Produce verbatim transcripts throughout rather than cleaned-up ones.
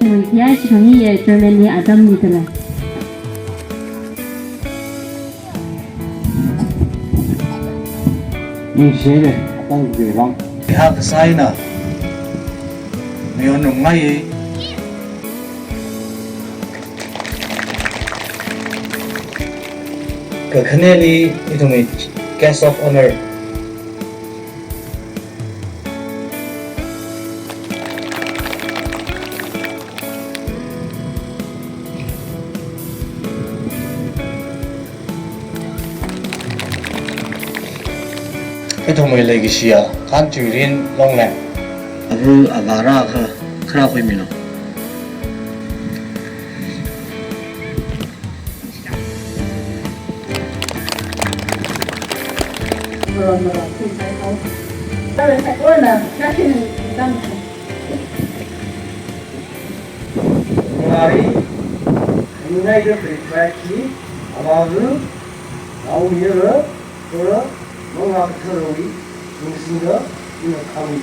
Ithumwui T I C khangaiya chairman li atam midalei. Ningshire, atang khuiwui vang. Athā kasā eina mayonrumngai. Kakhaneli ithumwui Guest of Honour. Ithumwui leikashiya Khanchuirin Longleng. Aru avāra kha, khara khuimilu. Mari, United Patriarch, Amaru, Auyera, Tora, Manga Katharawui, Mungsinga, Ina Kami.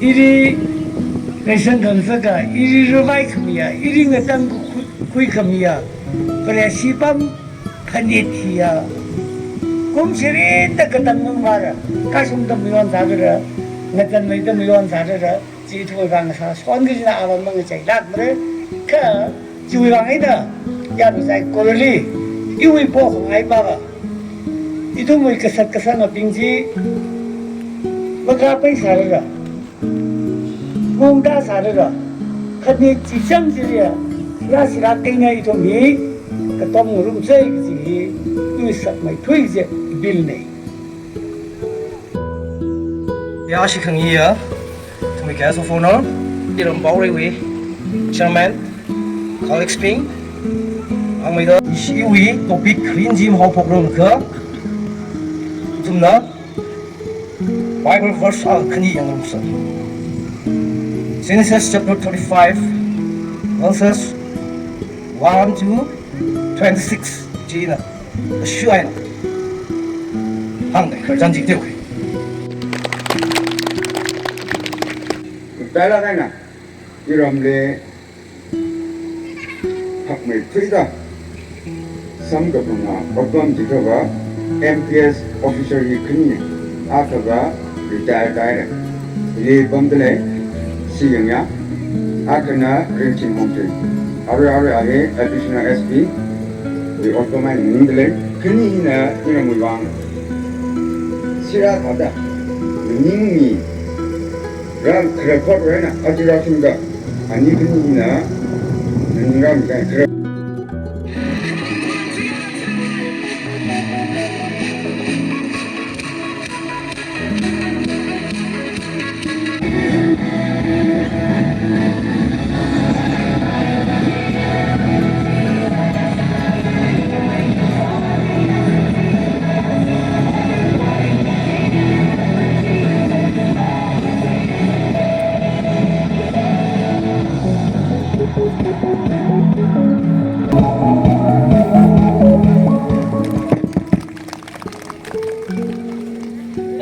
Iri reisang khangasaka, iri ravai khamiya, iri ngatangkhui khamiya, Vareshi pam phanit hiya. Kum shirinda katang mangmara, kashungda mayon sārara, ngatanmeida mayon sārara, chi ithumwui vang sāshon kajina alam mangacheilākmara, kha chiwui vang eina, yaruisaikorali, iwui pokhangai pava, ithumwui kasat kasangabing chi, makapai sārara, mungda sārara, khatni chichang chiliya, ya sila kaina ithum hi, katom ngarumsei kaji hi, iwui sakmeithui kaji, bill nei. Ya, ashi khangaiya, ithumwui Guest of Honour, Iram Paoreiwui Chairman, colleagues bing, hāngmeida, ishiwui topic kharing chi mahaophokra kha, ithumna Bible verse akha khani yangngarumsa. Genesis chapter thirty-five, verses one to twenty-six, china, ashu eina hāngda khararchan chi teokhui. Tala kaina, iramli hakmeithuida samkaphanga otpam jiakhava M P S officer hi khani, akhava retire tāhaira. Ili pamdalei, Siyangya, akhana Ringching Hongtui. Arui arui ahi Additional S P wui otpam eina maningdalei. Khani hina iramwui vang sila thāda maningmi, ram kharā khot eina aja rāshungda, ani khanina, nani ram kai kharā.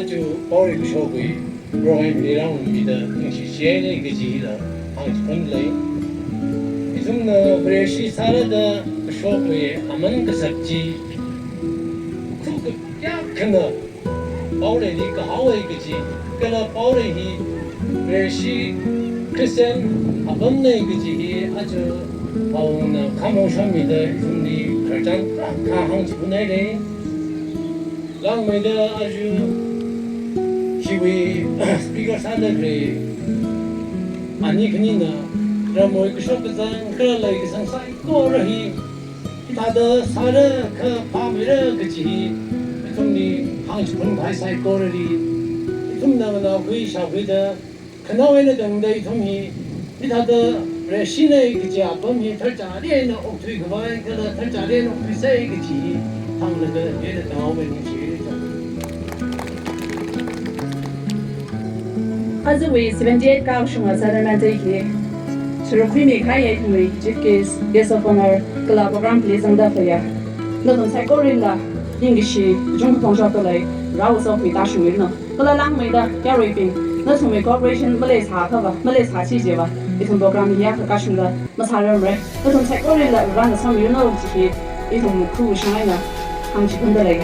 Aja Paorei kashokwui program hi rāngarummida ningshichingna kaji hila hāngchiphalei. Ithumna Vareshi sārada kashokwui aman kasak chi, kru kapya khana Paoreili kahaowei kaji, kala Paorei hi Vareshi Christian apamnei kaji hi aja Paoreina khamong shonmida ithumli khararchan tarākha hāngchiphalei. Langmeida aja hiwui speaker sāda khalei ani khanina, ramwui kashok kazang kala leikasang saikora hi hithāda sāra kha phāmeira kaji hi ithumli hāngchiphalungkahai saikorali, ithumna nganākhui shākhuida, khanao eina tangda ithum hi hithāda Vareshinei kaji apam hi tharchari eina okthuikhavai kala tharchari eina okthuisei kaji hi hānglaga hithāda tanghaowa, ningshi. Ajawui seventy-eight kashunga Southern Meitei hi sharuk khuimi kahai ithumwui chief guest, guest of honor, kala program hili zangda khaleiya nathum saikorali ningkashi kachungkha phongshokda lei, Varewui sokhami tāshungmiranu. Kala langmeida yaruibing, nathumwui cooperation maleisā akhava, maleisā chi chiva, ithum program hi akha kashungda masārarmara. Nathum saikorali Varena somiranu chi hi ithum khurshang eina hāngchiphunda lei.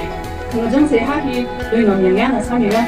Khangachang seihā hi luingamayang eina sāmira.